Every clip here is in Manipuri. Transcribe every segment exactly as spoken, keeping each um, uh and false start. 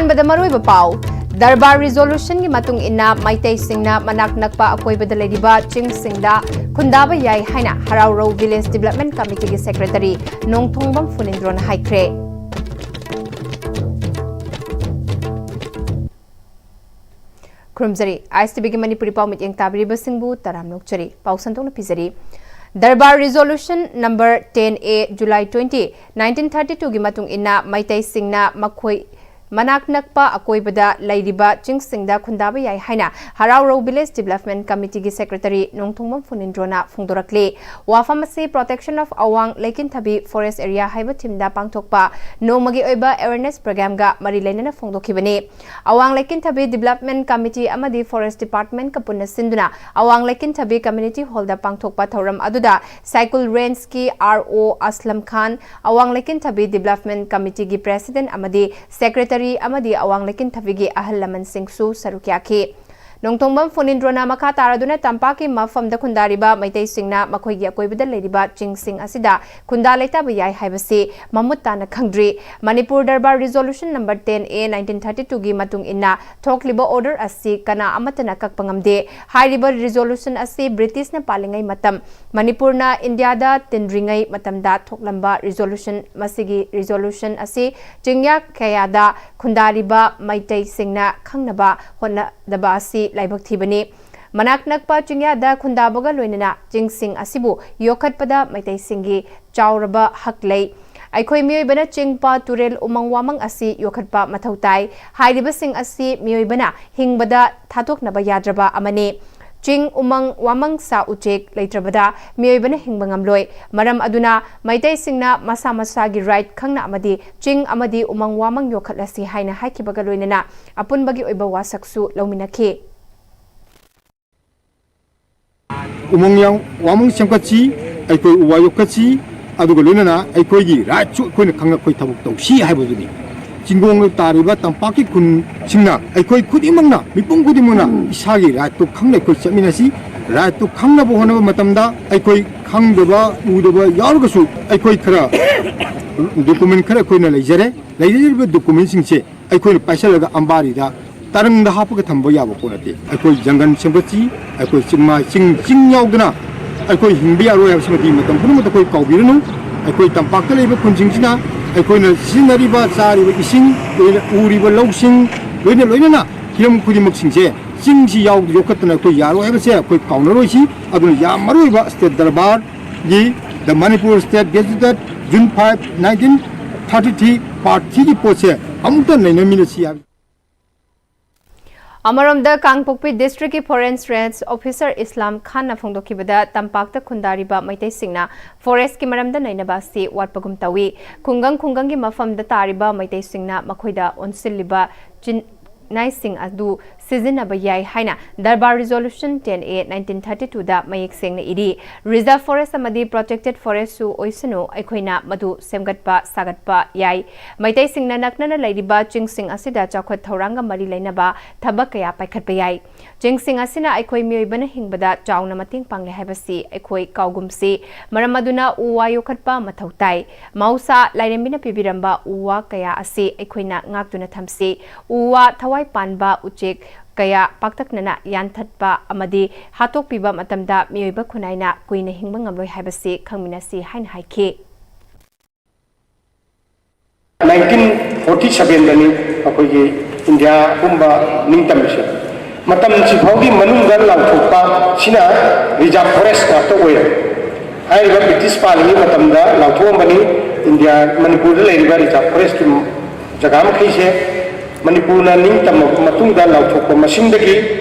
ꯑꯍꯥꯟꯕꯗ ꯃꯔꯨꯑꯣꯏꯕ ꯄꯥꯎ꯫ ꯗꯔꯕꯥꯔ ꯔꯤꯖꯣꯂꯨꯁꯟꯒꯤ ꯃꯇꯨꯡ ꯏꯟꯅ ꯃꯩꯇꯩꯁꯤꯡꯅ ꯃꯅꯥꯛ ꯅꯛꯄ ꯑꯀꯣꯏꯕꯗ ꯂꯩꯔꯤꯕ ꯆꯤꯡꯁꯤꯡꯗ ꯈꯨꯟꯗꯥꯕ ꯌꯥꯏ ꯍꯥꯏꯅ ꯍꯔꯥꯎꯔꯧ ꯚꯤꯂꯦꯖ ꯗꯤꯕꯦꯂꯞꯃꯦꯟ ꯀꯃꯤꯇꯤꯒꯤ ꯁꯦꯀ꯭ꯔꯦꯇꯔꯤ ꯅꯣꯡꯊꯣꯡꯕꯝ ꯐꯨꯅꯤꯟꯗ꯭ꯔꯣꯅ ꯍꯥꯏꯈ꯭ꯔꯦ꯫ ꯈꯨꯔꯨꯝꯖꯔꯤ꯫ ꯑꯥꯏ ꯑꯦꯁ ꯇꯤ ꯚꯤꯒꯤ ꯃꯅꯤꯄꯨꯔꯤ ꯄꯥꯎ ꯃꯤꯠꯌꯦꯡ ꯇꯥꯕꯤꯔꯤꯕꯁꯤꯡꯕꯨ ꯇꯔꯥꯝꯅ ꯑꯣꯛꯆꯔꯤ꯫ ꯄꯥꯎ ꯁꯟꯗꯣꯛꯅ ꯄꯤꯖꯔꯤ꯫ ꯗꯔꯕꯥꯔ ꯔꯤꯖꯣꯂꯨꯁꯟ ꯅꯝꯕꯔ ꯇꯦꯟ ꯑꯦ, ꯖꯨꯂꯥꯏ ꯇ꯭ꯋꯦꯟꯇꯤ, ꯅꯥꯏꯟꯇꯤꯟ ꯊꯥꯔꯇꯤ ꯇꯨꯒꯤ ꯃꯇꯨꯡ ꯏꯟꯅ ꯃꯩꯇꯩꯁꯤꯡꯅ ꯃꯈꯣꯏ ꯃꯅꯥꯛ ꯅꯛꯄ ꯑꯀꯣꯏꯕꯗ ꯂꯩꯔꯤꯕ ꯆꯤꯡꯁꯤꯡꯗ ꯈꯨꯟꯗꯥꯕ ꯌꯥꯏ ꯍꯥꯏꯅ ꯍꯔꯥꯎꯔꯧ ꯚꯤꯂꯦꯖ ꯗꯤꯕꯦꯂꯞꯃꯦꯟ ꯀꯃꯤꯇꯤꯒꯤ ꯁꯦꯀ꯭ꯔꯦꯇꯔꯤ ꯅꯣꯡꯊꯣꯡꯕꯝ ꯐꯨꯅꯤꯟꯗ꯭ꯔꯣꯅ ꯐꯣꯡꯗꯣꯔꯛꯂꯤ꯫ ꯋꯥꯐꯝ ꯑꯁꯤ Protection of Awang ꯂꯩꯀꯤꯟꯊꯕꯤ Forest Area ꯍꯥꯏꯕ ꯊꯤꯝꯗ ꯄꯥꯡꯊꯣꯛꯄ ꯅꯣꯡꯃꯒꯤ ꯑꯣꯏꯕ ꯑꯦꯋꯦꯔꯅꯦꯁ ꯄ꯭ꯔꯣꯒ꯭ꯔꯥꯝꯒ ꯃꯔꯤ ꯂꯩꯅꯅ ꯐꯣꯡꯗꯣꯛꯈꯤꯕꯅꯤ꯫ ꯑꯋꯥꯡ ꯂꯩꯀꯤꯟꯊꯕꯤ ꯗꯤꯕꯦꯂꯞꯃꯦꯟ ꯀꯃꯤꯇꯤ ꯑꯃꯗꯤ ꯐꯣꯔꯦꯁ ꯗꯤꯄꯥꯔꯠꯃꯦꯟꯠꯀ ꯄꯨꯟꯅ ꯁꯤꯟꯗꯨꯅ ꯑꯋꯥꯡ ꯂꯩꯀꯤꯟꯊꯕꯤ ꯀꯝꯃ꯭ꯌꯨꯅꯤꯇꯤ ꯍꯣꯜꯗ ꯄꯥꯡꯊꯣꯛꯄ ꯊꯧꯔꯝ ꯑꯗꯨꯗ ꯁꯥꯏꯀꯨꯜ ꯔꯦꯟꯖꯀꯤ ꯑꯥꯔ ꯑꯣ ꯑꯁꯂꯝ ꯈꯥꯟ, ꯑꯋꯥꯡ ꯂꯩꯀꯤꯟꯊꯕꯤ ꯗꯤꯕꯦꯂꯞꯃꯦꯟꯠ ꯀꯃꯤꯇꯤꯒꯤ ꯄ꯭ꯔꯦꯁꯤꯗꯦꯟꯠ ꯑꯃꯗꯤ ꯁꯦꯀ꯭ꯔꯦꯇꯔꯤ ꯑꯃꯗꯤ ꯑꯋꯥꯡ ꯂꯩꯀꯤꯟꯊꯕꯤꯒꯤ ꯑꯍꯜ ꯂꯃꯟꯁꯤꯡꯁꯨ ꯁꯔꯨꯛ ꯌꯥꯈꯤ꯫ ꯅꯣꯡꯊꯣꯡꯕꯝ ꯐꯨꯅꯤꯟꯗ꯭ꯔꯣꯅ ꯃꯈꯥ ꯇꯥꯔꯗꯨꯅ ꯇꯝꯄꯥꯛꯀꯤ ꯃꯐꯝꯗ ꯈꯨꯟꯗꯥꯔꯤꯕ ꯃꯩꯇꯩꯁꯤꯡꯅ ꯃꯈꯣꯏꯒꯤ ꯑꯀꯣꯏꯕꯗ ꯂꯩꯔꯤꯕ ꯆꯤꯡꯁꯤꯡ ꯑꯁꯤꯗ ꯈꯨꯟꯗꯥ ꯂꯩꯇꯥꯕ ꯌꯥꯏ ꯍꯥꯏꯕꯁꯤ ꯃꯃꯨꯠ ꯇꯥꯅ ꯈꯪꯗ꯭ꯔꯤ꯫ Manipur darbar resolution number ten ꯑꯦ, ꯅꯥꯏꯟꯇꯤꯟ ꯊꯥꯔꯇꯤ ꯇꯨꯒꯤ ꯃꯇꯨꯡ ꯏꯟꯅ ꯊꯣꯛꯂꯤꯕ ꯑꯣꯔꯗꯔ ꯑꯁꯤ ꯀꯅꯥ ꯑꯃꯠꯇꯅ ꯀꯛꯄ ꯉꯝꯗꯦ꯫ ꯍꯥꯏꯔꯤꯕ ꯔꯤꯖꯣꯂꯨꯁꯟ ꯑꯁꯤ ꯕ꯭ꯔꯤꯇꯤꯁꯅ ꯄꯥꯜꯂꯤꯉꯩ ꯃꯇꯝ, ꯃꯅꯤꯄꯨꯔꯅ ꯏꯟꯗꯤꯌꯥꯗ ꯇꯤꯟꯗ꯭ꯔꯤꯉꯩ ꯃꯇꯝꯗ ꯊꯣꯛꯂꯝꯕ ꯔꯤꯖꯣꯂꯨꯁꯟ꯫ ꯃꯁꯤꯒꯤ ꯔꯤꯖꯣꯂꯨꯁꯟ ꯑꯁꯤ ꯆꯤꯡꯌꯥ ꯀꯌꯥꯗ ꯈꯨꯟꯗꯥꯔꯤꯕ ꯃꯩꯇꯩꯁꯤꯡꯅ ꯈꯪꯅꯕ ꯍꯣꯠꯅꯗꯕ ꯑꯁꯤ ꯂꯥꯏꯕꯛ ꯊꯤꯕꯅꯤ꯫ ꯃꯅꯥꯛ ꯅꯛꯄ ꯆꯤꯡꯌꯥꯗ ꯈꯨꯟꯗꯥꯕꯒ ꯂꯣꯏꯅꯅ ꯆꯤꯡꯁꯤꯡ ꯑꯁꯤꯕꯨ ꯌꯣꯛꯈꯠꯄꯗ ꯃꯩꯇꯩꯁꯤꯡꯒꯤ ꯆꯥꯎꯔꯕ ꯍꯛ ꯂꯩ꯫ ꯑꯩꯈꯣꯏ ꯃꯤꯑꯣꯏꯕꯅ ꯆꯤꯡ, ꯄꯥꯠ, ꯇꯨꯔꯦꯜ, ꯎꯃꯪ ꯋꯥꯃꯪ ꯑꯁꯤ ꯌꯣꯛꯈꯠꯄ ꯃꯊꯧ ꯇꯥꯏ꯫ ꯍꯥꯏꯔꯤꯕꯁꯤꯡ ꯑꯁꯤ ꯃꯤꯑꯣꯏꯕꯅ ꯍꯤꯡꯕꯗ ꯊꯥꯗꯣꯛꯅꯕ ꯌꯥꯗ꯭ꯔꯕ ꯑꯃꯅꯤ꯫ ꯆꯤꯡ, ꯎꯃꯪ, ꯋꯥꯃꯪ, ꯁꯥ ꯎꯆꯦꯛ ꯂꯩꯇ꯭ꯔꯕꯗ ꯃꯤꯑꯣꯏꯕꯅ ꯍꯤꯡꯕ ꯉꯝꯂꯣꯏ꯫ ꯃꯔꯝ ꯑꯗꯨꯅ ꯃꯩꯇꯩꯁꯤꯡꯅ ꯃꯁꯥ ꯃꯁꯥꯒꯤ ꯔꯥꯏꯠ ꯈꯪꯅ ꯑꯃꯗꯤ ꯆꯤꯡ ꯑꯃꯗꯤ ꯎꯃꯪ ꯋꯥꯃꯪ ꯌꯣꯛꯈꯠꯂꯁꯤ ꯍꯥꯏꯅ ꯍꯥꯏꯈꯤꯕꯒ ꯂꯣꯏꯅꯅ ꯑꯄꯨꯟꯕꯒꯤ ꯑꯣꯏꯕ ꯋꯥꯁꯛꯁꯨ ꯂꯧꯃꯤꯟꯅꯈꯤ꯫ ꯎꯃꯪ ꯌꯥꯝ ꯋꯥꯃꯪ ꯁꯦꯝꯒꯠꯁꯤ, ꯑꯩꯈꯣꯏ ꯎ ꯋꯥ ꯌꯣꯛꯈꯠꯁꯤ, ꯑꯗꯨꯒ ꯂꯣꯏꯅꯅ ꯑꯩꯈꯣꯏꯒꯤ ꯔꯥꯏꯠꯁꯨ ꯑꯩꯈꯣꯏꯅ ꯈꯪꯅ ꯑꯩꯈꯣꯏ ꯊꯕꯛ ꯇꯧꯁꯤ ꯍꯥꯏꯕꯗꯨꯅꯤ꯫ ꯆꯤꯡꯒꯣꯡꯗ ꯇꯥꯔꯤꯕ ꯇꯝꯄꯥꯛꯀꯤ ꯈꯨꯟꯁꯤꯡꯅ, ꯑꯩꯈꯣꯏ ꯈꯨꯗꯤꯡꯃꯛꯅ, ꯃꯤꯄꯨꯝ ꯈꯨꯗꯤꯡꯃꯛꯅ ꯏꯁꯥꯒꯤ ꯔꯥꯏꯠꯇꯨ ꯈꯪꯅ ꯑꯩꯈꯣꯏ ꯆꯠꯃꯤꯟꯅꯁꯤ꯫ ꯔꯥꯏꯠꯇꯨ ꯈꯪꯅꯕ ꯍꯣꯠꯅꯕ ꯃꯇꯝꯗ ꯑꯩꯈꯣꯏ ꯈꯪꯗꯕ ꯎꯗꯕ ꯌꯥꯎꯔꯒꯁꯨ ꯑꯩꯈꯣꯏ ꯈꯔ ꯗꯣꯀꯨꯃꯦꯟ ꯈꯔ ꯑꯩꯈꯣꯏꯅ ꯂꯩꯖꯔꯦ꯫ ꯂꯩꯖꯔꯤꯕ ꯗꯣꯀꯨꯃꯦꯟꯁꯤꯡꯁꯦ ꯑꯩꯈꯣꯏꯅ ꯄꯥꯏꯁꯤꯜꯂꯒ ꯑꯝꯕꯥꯔꯤꯗ ꯇꯔꯪꯗ ꯍꯥꯞꯄꯒ ꯊꯝꯕ ꯌꯥꯕ ꯄꯣꯠ ꯅꯠꯇꯦ꯫ ꯑꯩꯈꯣꯏ ꯖꯪꯒꯜ ꯁꯦꯝꯒꯠꯁꯤ, ꯑꯩꯈꯣꯏ ꯆꯤꯡꯃꯥꯏ ꯆꯤꯡ ꯆꯤꯡ ꯌꯥꯎꯗꯅ ꯑꯩꯈꯣꯏ ꯍꯤꯡꯕ ꯌꯥꯔꯣꯏ ꯍꯥꯏꯕꯁꯤꯃꯗꯤ ꯃꯇꯝ ꯄꯨꯝꯅꯃꯛꯇ ꯑꯩꯈꯣꯏ ꯀꯥꯎꯕꯤꯔꯅꯨ꯫ ꯑꯩꯈꯣꯏ ꯇꯝꯄꯥꯛꯇ ꯂꯩꯕ ꯈꯨꯟꯁꯤꯡꯁꯤꯅ ꯑꯩꯈꯣꯏꯅ ꯁꯤꯖꯤꯟꯅꯔꯤꯕ, ꯆꯥꯔꯤꯕ ꯏꯁꯤꯡ, ꯂꯣꯏꯅ ꯎꯔꯤꯕ ꯂꯧꯁꯤꯡ, ꯂꯣꯏꯅ ꯂꯣꯏꯅꯅ ꯍꯤꯔꯝ ꯈꯨꯗꯤꯡꯃꯛꯁꯤꯡꯁꯦ ꯆꯤꯡꯁꯤ ꯌꯥꯎ ꯌꯣꯛꯈꯠꯇꯅ ꯑꯩꯈꯣꯏ ꯌꯥꯔꯣꯏ ꯍꯥꯏꯕꯁꯦ ꯑꯩꯈꯣꯏ ꯀꯥꯎꯅꯔꯣꯏꯁꯤ꯫ ꯑꯗꯨꯅ ꯌꯥꯝ ꯃꯔꯨ ꯑꯣꯏꯕ state ꯗꯔꯕꯥꯔꯒꯤ The Manipur State Gazetted June five, nineteen thirty three, part three ꯒꯤ ꯄꯣꯠꯁꯦ ꯑꯃꯨꯛꯇ ꯅꯩꯅꯃꯤꯟꯅꯁꯤ ꯍꯥꯏꯕ꯫ ꯑꯃꯔꯣꯝꯗ, ꯀꯥꯡꯄꯣꯛꯄꯤ ꯗꯤꯁꯇ꯭ꯔꯤꯛꯀꯤ ꯐꯣꯔꯦꯁ꯭ꯠ ꯔꯦꯟꯖ ꯑꯣꯐꯤꯁꯥꯔ ꯏꯁꯂꯥꯝ ꯈꯥꯟꯅ ꯐꯣꯡꯗꯣꯛꯈꯤꯕꯗ, ꯇꯝꯄꯥꯛꯇ ꯈꯨꯟꯗꯥꯔꯤꯕ ꯃꯩꯇꯩꯁꯤꯡꯅ ꯐꯣꯔꯦꯁ꯭ꯠꯀꯤ ꯃꯔꯝꯗ ꯅꯩꯅꯕ ꯑꯁꯤ ꯋꯥꯠꯄꯒꯨꯝ ꯇꯧꯏ꯫ ꯈꯨꯡꯒꯪ ꯈꯨꯡꯒꯪꯒꯤ ꯃꯐꯝꯗ ꯇꯥꯔꯤꯕ ꯃꯩꯇꯩꯁꯤꯡꯅ ꯃꯈꯣꯏꯗ ꯑꯣꯟꯁꯤꯜꯂꯤꯕ ꯆꯤꯟ ꯅꯥꯏꯁꯤꯡ ꯑꯗꯨ ꯁꯤꯖꯤꯟꯅꯕ ꯌꯥꯏ ꯍꯥꯏꯅ ꯗꯔꯕꯥꯔ resolution ten A nineteen thirty two ꯗ ꯃꯌꯦꯛ ꯁꯦꯡꯅ ꯏꯔꯤ꯫ ꯔꯤꯖꯔꯚ ꯐꯣꯔꯦꯁ꯭ꯠ ꯑꯃꯗꯤ ꯄ꯭ꯔꯣꯇꯦꯛꯇꯦꯗ ꯐꯣꯔꯦꯁ꯭ꯠꯁꯨ ꯑꯣꯏꯁꯅꯨ, ꯑꯩꯈꯣꯏꯅ ꯃꯗꯨ ꯁꯦꯝꯒꯠꯄ ꯁꯥꯒꯠꯄ ꯌꯥꯏ꯫ ꯃꯩꯇꯩꯁꯤꯡꯅ ꯅꯛꯅꯅ ꯂꯩꯔꯤꯕ ꯆꯤꯡꯁꯤꯡ ꯑꯁꯤꯗ ꯆꯥꯎꯈꯠ ꯊꯧꯔꯥꯡꯒ ꯃꯔꯤ ꯂꯩꯅꯕ ꯊꯕꯛ ꯀꯌꯥ ꯄꯥꯏꯈꯠꯄ ꯌꯥꯏ꯫ ꯆꯤꯡꯁꯤꯡ ꯑꯁꯤꯅ ꯑꯩꯈꯣꯏ ꯃꯤꯑꯣꯏꯕꯅ ꯍꯤꯡꯕꯗ ꯆꯥꯎꯅ ꯃꯇꯦꯡ ꯄꯥꯡꯂꯦ ꯍꯥꯏꯕꯁꯤ ꯑꯩꯈꯣꯏ ꯀꯥꯎꯒꯨꯝꯁꯤ꯫ ꯃꯔꯝ ꯑꯗꯨꯅ ꯎ ꯋꯥ ꯌꯣꯛꯈꯠꯄ ꯃꯊꯧ ꯇꯥꯏ꯫ ꯃꯍꯧꯁꯥ ꯂꯥꯏꯔꯦꯝꯕꯤꯅ ꯄꯤꯕꯤꯔꯝꯕ ꯎ ꯋꯥ ꯀꯌꯥ ꯑꯁꯤ ꯑꯩꯈꯣꯏꯅ ꯉꯥꯛꯇꯨꯅ ꯊꯝꯁꯤ꯫ ꯎ ꯋꯥ ꯊꯋꯥꯏ ꯄꯥꯟꯕ ꯎꯆꯦꯛ ꯀꯌꯥ ꯄꯥꯛꯇꯛꯅꯅ ꯌꯥꯟꯊꯠꯄ ꯑꯃꯗꯤ ꯍꯥꯠꯇꯣꯛꯄꯤꯕ ꯃꯇꯝꯗ ꯃꯤꯑꯣꯏꯕ ꯈꯨꯟꯅꯥꯏꯅ ꯀꯨꯏꯅ ꯍꯤꯡꯕ ꯉꯝꯂꯣꯏ ꯍꯥꯏꯕꯁꯤ ꯈꯪꯃꯤꯟꯅꯁꯤ ꯍꯥꯏꯅ ꯍꯥꯏꯈꯤ꯫ ꯅꯥꯏꯟꯇꯤꯟ ꯐꯣꯔꯇꯤ ꯁꯕꯦꯟꯗꯅꯤ ꯑꯩꯈꯣꯏꯒꯤ ꯏꯟꯗꯤꯌꯥ ꯄꯨꯝꯕ ꯅꯤꯡꯇꯝꯃꯤꯁꯦ꯫ ꯃꯇꯝꯁꯤ ꯐꯥꯎꯒꯤ ꯃꯅꯨꯡꯗ ꯂꯥꯎꯊꯣꯛꯄ ꯁꯤꯅ ꯔꯤꯖꯥꯔꯚ ꯐꯣꯔꯦꯁ꯭ꯠ ꯉꯥꯛꯇ ꯑꯣꯏꯔꯦ꯫ ꯍꯥꯏꯔꯤꯕ ꯕ꯭ꯔꯤꯇꯤꯁ ꯄꯥꯜꯂꯤꯉꯩ ꯃꯇꯝꯗ ꯂꯥꯎꯊꯣꯛꯑꯝꯕꯅꯤ꯫ ꯏꯟꯗꯤꯌꯥ, ꯃꯅꯤꯄꯨꯔꯗ ꯂꯩꯔꯤꯕ ꯔꯤꯖꯥꯔꯚ ꯐꯣꯔꯦꯁ꯭ꯠꯀꯤ ꯖꯒꯥ ꯃꯈꯩꯁꯦ ꯃꯅꯤꯄꯨꯔꯅ ꯅꯤꯡꯇꯝꯃꯕ ꯃꯇꯨꯡꯗ ꯂꯥꯎꯊꯣꯛꯄ ꯃꯁꯤꯡꯗꯒꯤ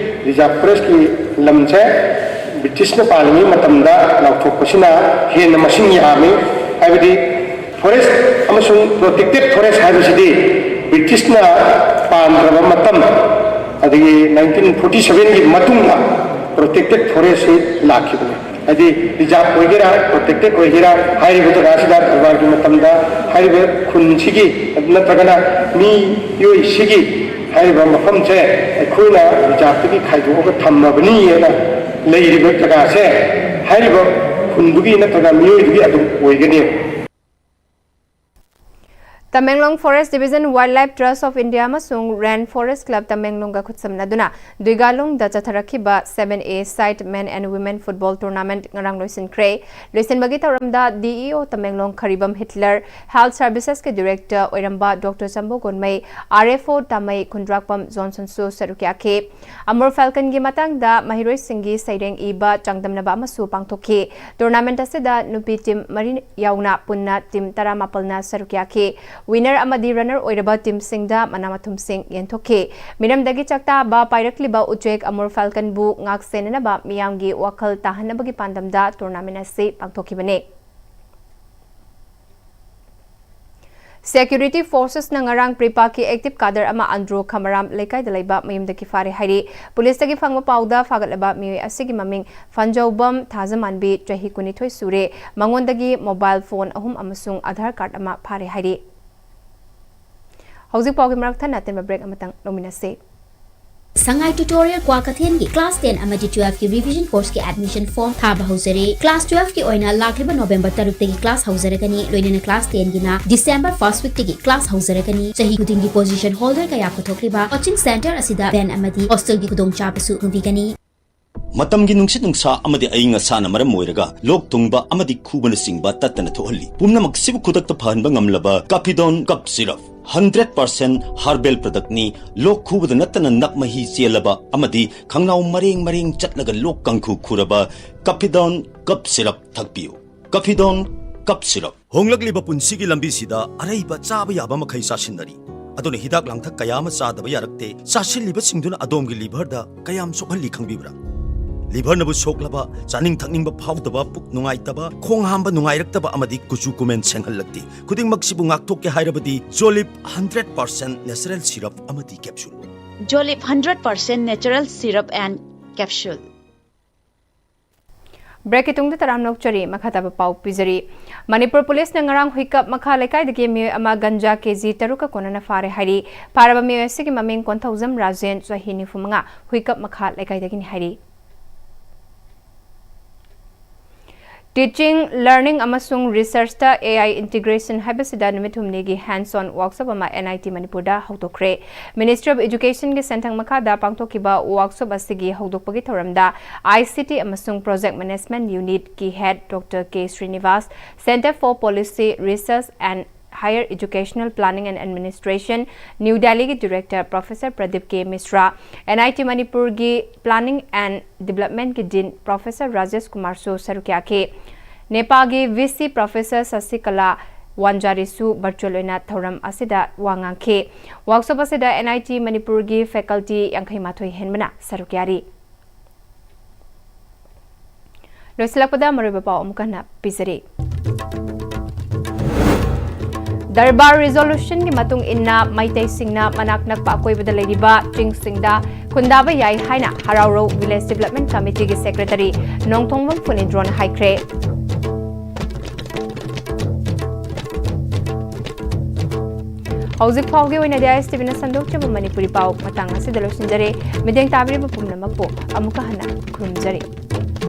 ꯔꯤꯖꯥꯔꯚ ꯐꯣꯔꯦꯁ꯭ꯠꯀꯤ ꯂꯝꯁꯦ ꯕ꯭ꯔꯤꯇꯤꯁꯅ ꯄꯥꯜꯂꯤꯉꯩ ꯃꯇꯝꯗ ꯂꯥꯎꯊꯣꯛꯄꯁꯤꯅ ꯍꯦꯟꯅ ꯃꯁꯤꯡ ꯌꯥꯝꯃꯤ꯫ ꯍꯥꯏꯕꯗꯤ ꯐꯣꯔꯦꯁ꯭ꯠ ꯑꯃꯁꯨꯡ ꯄ꯭ꯔꯣꯇꯦꯛꯇꯦꯗ ꯐꯣꯔꯦꯁ꯭ꯠ ꯍꯥꯏꯕꯁꯤꯗꯤ ꯕ꯭ꯔꯤꯇꯤꯁꯅ ꯄꯥꯟꯗ꯭ꯔꯕ ꯃꯇꯝ, ꯑꯗꯒꯤ ꯅꯥꯏꯟꯇꯤꯟ ꯐꯣꯔꯇꯤ ꯁꯕꯦꯟꯒꯤ ꯃꯇꯨꯡꯗ ꯄ꯭ꯔꯣꯇꯦꯛꯇꯦꯗ ꯐꯣꯔꯦꯁ꯭ꯠꯁꯤ ꯂꯥꯛꯈꯤꯕꯅꯤ꯫ ꯍꯥꯏꯗꯤ ꯔꯤꯖꯥꯔꯚ ꯑꯣꯏꯒꯦꯔꯥ, ꯄ꯭ꯔꯣꯇꯦꯛꯇꯦꯗ ꯑꯣꯏꯒꯦꯔꯥ, ꯍꯥꯏꯔꯤꯕ ꯖꯒꯥꯁꯤꯗ ꯗꯔꯕꯥꯔꯒꯤ ꯃꯇꯝꯗ ꯍꯥꯏꯔꯤꯕ ꯈꯨꯟꯁꯤꯒꯤ ꯅꯠꯇ꯭ꯔꯒꯅ ꯃꯤꯑꯣꯏꯁꯤꯒꯤ ꯍꯥꯏꯔꯤꯕ ꯃꯐꯝꯁꯦ ꯑꯩꯈꯣꯏꯅ ꯔꯤꯖꯥꯔꯚꯇꯒꯤ ꯈꯥꯏꯗꯣꯛꯑꯒ ꯊꯝꯃꯕꯅꯤ ꯍꯥꯏꯅ ꯂꯩꯔꯤꯕ ꯖꯒꯥꯁꯦ ꯍꯥꯏꯔꯤꯕ ꯈꯨꯟꯗꯨꯒꯤ ꯅꯠꯇ꯭ꯔꯒ ꯃꯤꯑꯣꯏꯗꯨꯒꯤ ꯑꯗꯨꯝ ꯑꯣꯏꯒꯅꯤ꯫ Tamenglong Forest Division, Wildlife Trust of India ꯑꯃꯁꯨꯡ Rain Forest Club ꯇꯃꯦꯡꯂꯣꯡꯒ ꯈꯨꯠꯁꯝꯅꯗꯨꯅ ꯗꯨꯏꯒꯥꯂꯣꯡꯗ ꯆꯠꯊꯔꯛꯈꯤꯕ seven A side men and women football tournament ꯉꯔꯥꯡ ꯂꯣꯏꯁꯤꯟꯈ꯭ꯔꯦ꯫ ꯂꯣꯏꯁꯤꯟꯕꯒꯤ ꯊꯧꯔꯝꯗ D E O ꯇꯃꯦꯡꯂꯣꯡ ꯈꯔꯤꯕꯝ ꯍꯤꯠꯂꯔ, Health Services ꯀꯤ Director ꯑꯣꯏꯔꯝꯕ Doctor ꯆꯝꯕꯣ ꯒꯣꯟꯃꯩ, R F O ꯇꯥꯃꯩ ꯈꯨꯟꯗ꯭ꯔꯥꯛꯄꯝ ꯖꯣꯟꯁꯟꯁꯨ ꯁꯔꯨꯛ ꯌꯥꯈꯤ꯫ ꯑꯃꯨꯔ ꯐꯥꯜꯀꯟꯒꯤ ꯃꯇꯥꯡꯗ ꯃꯍꯩꯔꯣꯏꯁꯤꯡꯒꯤ ꯁꯩꯔꯦꯡ ꯏꯕ ꯆꯥꯡꯗꯝꯅꯕ ꯑꯃꯁꯨ ꯄꯥꯡꯊꯣꯛꯈꯤ꯫ Tournament ꯑꯁꯤꯗ ꯅꯨꯄꯤ team ꯃꯔꯤ ꯌꯥꯎꯅ ꯄꯨꯟꯅ team ꯇꯔꯥꯃꯥꯄꯜꯅ ꯁꯔꯨꯛ ꯌꯥꯈꯤ꯫ Winner ꯑꯃꯗꯤ runner ꯑꯣꯏꯔꯕ teamꯁꯤꯡꯗ ꯃꯅꯥ ꯃꯊꯨꯝꯁꯤꯡ ꯌꯦꯟꯊꯣꯛꯈꯤ꯫ ꯃꯤꯔꯝꯗꯒꯤ ꯆꯥꯛꯇꯥꯕ ꯄꯥꯏꯔꯛꯂꯤꯕ ꯎꯆꯦꯛ ꯑꯃꯨꯔ ꯐꯥꯜꯀꯟꯕꯨ ꯉꯥꯛ ꯁꯦꯟꯅꯅꯕ ꯃꯤꯌꯥꯝꯒꯤ ꯋꯥꯈꯜ ꯇꯥꯍꯟꯅꯕꯒꯤ ꯄꯥꯟꯗꯝꯗ tournament ꯑꯁꯤ ꯄꯥꯡꯊꯣꯛꯈꯤꯕꯅꯤ꯫ Security Forcesꯅ ꯉꯔꯥꯡ ꯄ꯭ꯔꯤꯄꯥꯛꯀꯤ active cadre ꯑꯃ ꯑꯟꯗ꯭ꯔꯣ ꯈꯃꯔꯥꯝ ꯂꯩꯀꯥꯏꯗ ꯂꯩꯕ ꯃꯌꯨꯝꯗꯒꯤ ꯐꯥꯔꯦ ꯍꯥꯏꯔꯤ꯫ ꯄꯨꯂꯤꯁꯇꯒꯤ ꯐꯪꯕ ꯄꯥꯎꯗ ꯐꯥꯒꯠꯂꯕ ꯃꯤꯑꯣꯏ ꯑꯁꯤꯒꯤ ꯃꯃꯤꯡ ꯐꯟꯖꯧꯕꯝ ꯊꯥꯖꯃꯥꯟꯕꯤ, ꯆꯍꯤ ꯀꯨꯟꯅꯤꯊꯣꯏ ꯁꯨꯔꯦ꯫ ꯃꯉꯣꯟꯗꯒꯤ mobile phone ꯑꯍꯨꯝ ꯑꯃꯁꯨꯡ Aadhaar card ꯑꯃ ꯐꯥꯔꯦ ꯍꯥꯏꯔꯤ꯫ ꯍꯧꯖꯤꯛ ꯄꯥꯎꯒꯤ ꯃꯔꯛ ꯊꯠꯅ ꯑꯇꯦꯟꯕ break ꯑꯃꯇꯪ ꯂꯧꯃꯤꯟꯅꯁꯤ꯫ ꯁꯉꯥꯏ Tutorial ꯀ꯭ꯋꯥꯀꯩꯊꯦꯜꯒꯤ class ten ꯑꯃꯗꯤ twelve ꯀꯤ revision course ꯀꯤ admission form ꯊꯥꯕ ꯍꯧꯖꯔꯦ꯫ Class twelve ꯀꯤ ꯑꯣꯏꯅ ꯂꯥꯛꯂꯤꯕ November ꯇꯔꯨꯛꯇꯒꯤ class ꯍꯧꯖꯔꯒꯅꯤ, ꯂꯣꯏꯅꯅ class ten ꯒꯤꯅ December first week ꯇꯒꯤ class ꯍꯧꯖꯔꯒꯅꯤ꯫ ꯆꯍꯤ ꯈꯨꯗꯤꯡꯒꯤ position holder ꯀꯌꯥ ꯄꯨꯊꯣꯛꯂꯤꯕ coaching centre ꯑꯁꯤꯗ van ꯑꯃꯗꯤ hostel ꯒꯤ ꯈꯨꯗꯣꯡꯆꯥꯕꯁꯨ ꯐꯪꯕꯤꯒꯅꯤ꯫ ꯃꯇꯝꯒꯤ ꯅꯨꯡꯁꯤꯠ ꯅꯨꯡꯁꯥ ꯑꯃꯗꯤ ꯑꯏꯪ ꯑꯁꯥꯅ ꯃꯔꯝ ꯑꯣꯏꯔꯒ ꯂꯣꯛ ꯊꯨꯡꯕ ꯑꯃꯗꯤ ꯈꯨꯕꯅꯆꯤꯡꯕ ꯇꯠꯇꯅ ꯊꯣꯛꯍꯜꯂꯤ꯫ ꯄꯨꯝꯅꯃꯛꯁꯤꯕꯨ ꯈꯨꯗꯛꯇ ꯐꯍꯟꯕ ꯉꯝꯂꯕ Capidone cough syrup, hundred percent herbal product ꯅꯤ꯫ ꯂꯣꯛ ꯈꯨꯕꯗ ꯅꯠꯇꯅ ꯅꯞ ꯃꯍꯤ ꯆꯦꯜꯂꯕ ꯑꯃꯗꯤ ꯈꯪꯅꯥꯎ ꯃꯔꯦꯡ ꯃꯔꯦꯡ ꯆꯠꯂꯒ ꯂꯣꯛ ꯀꯥꯡꯈꯨ ꯈꯨꯔꯕ Capidone cough syrup ꯊꯛꯄꯤꯌꯨ꯫ Capidone cough syrup꯫ ꯍꯣꯡꯂꯛꯂꯤꯕ ꯄꯨꯟꯁꯤꯒꯤ ꯂꯝꯕꯤꯁꯤꯗ ꯑꯔꯩꯕ ꯆꯥꯕ ꯌꯥꯕ ꯃꯈꯩ ꯆꯥꯁꯤꯟꯅꯔꯤ꯫ ꯑꯗꯨꯅ ꯍꯤꯗꯥꯛ ꯂꯥꯡꯊꯛ ꯀꯌꯥ ꯑꯃ ꯆꯥꯗꯕ ꯌꯥꯔꯛꯇꯦ꯫ ꯆꯥꯁꯤꯜꯂꯤꯕꯁꯤꯡꯗꯨꯅ ꯑꯗꯣꯝꯒꯤ liver ꯗ ꯀꯌꯥꯝ ꯁꯣꯛꯍꯜꯂꯤ ꯈꯪꯕꯤꯕ꯭ꯔꯥ? Liver ꯅꯕꯨ ꯁꯣꯛꯂꯕ, ꯆꯥꯅꯤꯡ ꯊꯛꯅꯤꯡꯕ ꯐꯥꯎꯗꯕ, ꯄꯨꯛ ꯅꯨꯡꯉꯥꯏꯇꯕ, ꯈꯣꯡ ꯍꯥꯝꯕ ꯅꯨꯡꯉꯥꯏꯔꯛꯇꯕ ꯑꯃꯗꯤ ꯀꯨꯆꯨ ꯀꯨꯃꯦꯟ ꯁꯦꯡꯍꯜꯂꯛꯇꯦ꯫ ꯈꯨꯗꯤꯡꯃꯛꯁꯤꯕꯨ ꯉꯥꯛꯊꯣꯛꯀꯦ ꯍꯥꯏꯔꯕꯗꯤ Jolib hundred percent natural syrup ꯑꯃꯗꯤ capsule꯫ Jolib hundred percent natural syrup and capsule꯫ Break ꯀꯤ ꯇꯨꯡꯗ ꯇꯔꯥꯝꯅ ꯑꯣꯛꯆꯔꯤ꯫ ꯃꯈꯥ ꯇꯥꯕ ꯄꯥꯎ ꯄꯤꯖꯔꯤ꯫ ꯃꯅꯤꯄꯨꯔ ꯄꯨꯂꯤꯁꯅ ꯉꯔꯥꯡ ꯍꯨꯏꯀꯞ ꯃꯈꯥ ꯂꯩꯀꯥꯏꯗꯒꯤ ꯃꯤꯑꯣꯏ ꯑꯃ ꯒꯟꯖꯥ KG ꯇꯔꯨꯛꯀ ꯀꯣꯟꯅꯅ ꯐꯥꯔꯦ ꯍꯥꯏꯔꯤ꯫ ꯐꯥꯔꯕ ꯃꯤꯑꯣꯏ ꯑꯁꯤꯒꯤ ꯃꯃꯤꯡ ꯀꯣꯟꯊꯧꯖꯝ ꯔꯥꯖꯦꯟ, ꯆꯍꯤ ꯅꯤꯐꯨ ꯃꯉꯥ, ꯍꯨꯏꯀꯞ ꯃꯈꯥ ꯂꯩꯀꯥꯏꯗꯒꯤꯅꯤ ꯍꯥꯏꯔꯤ꯫ Teaching, Learning ꯑꯃꯁꯨꯡ Researchꯇ AI integration ꯍꯥꯏꯕꯁꯤꯗ ꯅꯨꯃꯤꯠ ꯍꯨꯝꯅꯤꯒꯤ hands-on workshop ꯑꯃ NIT ꯃꯅꯤꯄꯨꯔꯗ ꯍꯧꯗꯣꯛꯈ꯭ꯔꯦ꯫ Ministry of Educationꯒꯤ ꯁꯦꯟꯊꯪ ꯃꯈꯥꯗ ꯄꯥꯡꯊꯣꯛꯈꯤꯕ workshop ꯑꯁꯤꯒꯤ ꯍꯧꯗꯣꯛꯄꯒꯤ ꯊꯧꯔꯝꯗ ICT ꯑꯃꯁꯨꯡ Project Management Unitꯀꯤ head Doctor K Srinivas, Centre for Policy Research and Higher Educational Planning and Administration, New Delhiꯒꯤ Director Professor Pradeep K Misra, NIT ꯃꯅꯤꯄꯨꯔꯒꯤ Planning and Developmentꯀꯤ Dean Professor Rajesh Kumarꯁꯨ ꯁꯔꯨꯛ ꯌꯥꯈꯤ꯫ ꯅꯦꯄꯥꯒꯤ VC Professor Sasikala Wanjariꯁꯨ virtual ꯑꯣꯏꯅ ꯊꯧꯔꯝ ꯑꯁꯤꯗ ꯋꯥ ꯉꯥꯡꯈꯤ꯫ Workshop ꯑꯁꯤꯗ NIT ꯃꯅꯤꯄꯨꯔꯒꯤ faculty ꯌꯥꯡꯈꯩ ꯃꯥꯊꯣꯏ ꯍꯦꯟꯕꯅ ꯁꯔꯨꯛ ꯌꯥꯔꯤ꯫ ꯂꯣꯏꯁꯤꯜꯂꯛꯄꯗ ꯃꯔꯨꯑꯣꯏꯕ ꯄꯥꯎ ꯑꯃꯨꯛ ꯍꯟꯅ ꯄꯤꯖꯔꯤ꯫ Durbar Resolutionꯒꯤ ꯃꯇꯨꯡ ꯏꯟꯅ ꯃꯩꯇꯩꯁꯤꯡꯅ ꯃꯅꯥꯛ ꯅꯛꯄ ꯑꯀꯣꯏꯕꯗ ꯂꯩꯔꯤꯕ ꯆꯤꯡꯁꯤꯡꯗ ꯈꯨꯟꯗꯥꯕ ꯌꯥꯏ ꯍꯥꯏꯅ ꯍꯔꯥꯎꯔꯧ Village Development Committeeꯒꯤ Secretary ꯅꯣꯡꯊꯣꯡꯕꯝ ꯐꯨꯅꯤꯟꯗ꯭ꯔꯣꯅ ꯍꯥꯏꯈ꯭ꯔꯦ꯫ ꯍꯧꯖꯤꯛ ꯐꯥꯎꯒꯤ ꯑꯣꯏꯅꯗꯤ ISTVꯅ ꯁꯟꯗꯣꯛꯆꯕ ꯃꯅꯤꯄꯨꯔꯤ ꯄꯥꯎ ꯃꯇꯥꯡ ꯑꯁꯤꯗ ꯂꯣꯏꯁꯤꯟꯖꯔꯦ꯫ ꯃꯤꯠꯌꯦꯡ ꯇꯥꯕꯤꯔꯤꯕ ꯄꯨꯝꯅꯃꯛꯄꯨ ꯑꯃꯨꯛꯀ ꯍꯟꯅ ꯈꯨꯔꯨꯝꯖꯔꯤ꯫